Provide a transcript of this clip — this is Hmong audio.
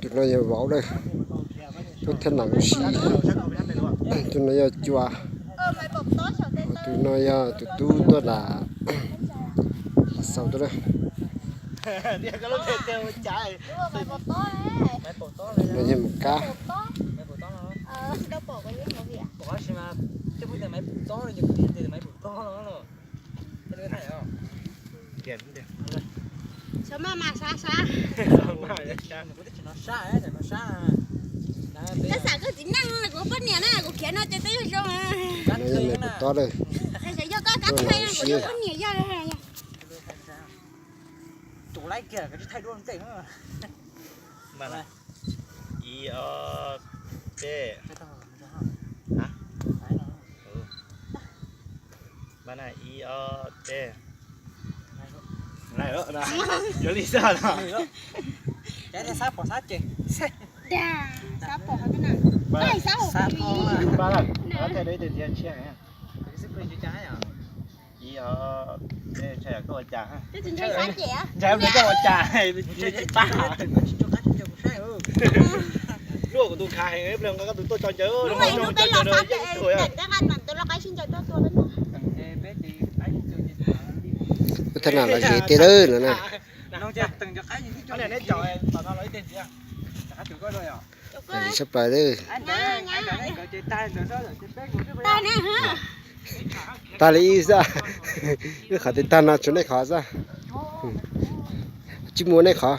Tus no yog vauv lawm, tub thab nam lub si. Tus no yog cua, tus no yog tus tub tuaj lam xaus tuaj na. Tus no yog mus kab. Xav mas mas sab sab. Koj xav koj txiv neej no kuv poj niam na, kuv khiav no ces twb yog zoo. Yog koj kab thaj kuv yog poj niam yog. Ib, ob, peb. Yuav li xwb no. Ib, ob, peb, ntshai koj ua cas, ntshai koj ua cas, tsis pab. Luaj kuv tus khav heev, pliag nqa koj tus tuaj tso ncaws, tus tuaj tso ncaws. Tab tom los ze tej lawm no na. Sab plaws lawm. Tag li ib xwb, wb qhov twb tag no tshuav nej qhov xwb. Tsis muaj nej qhov.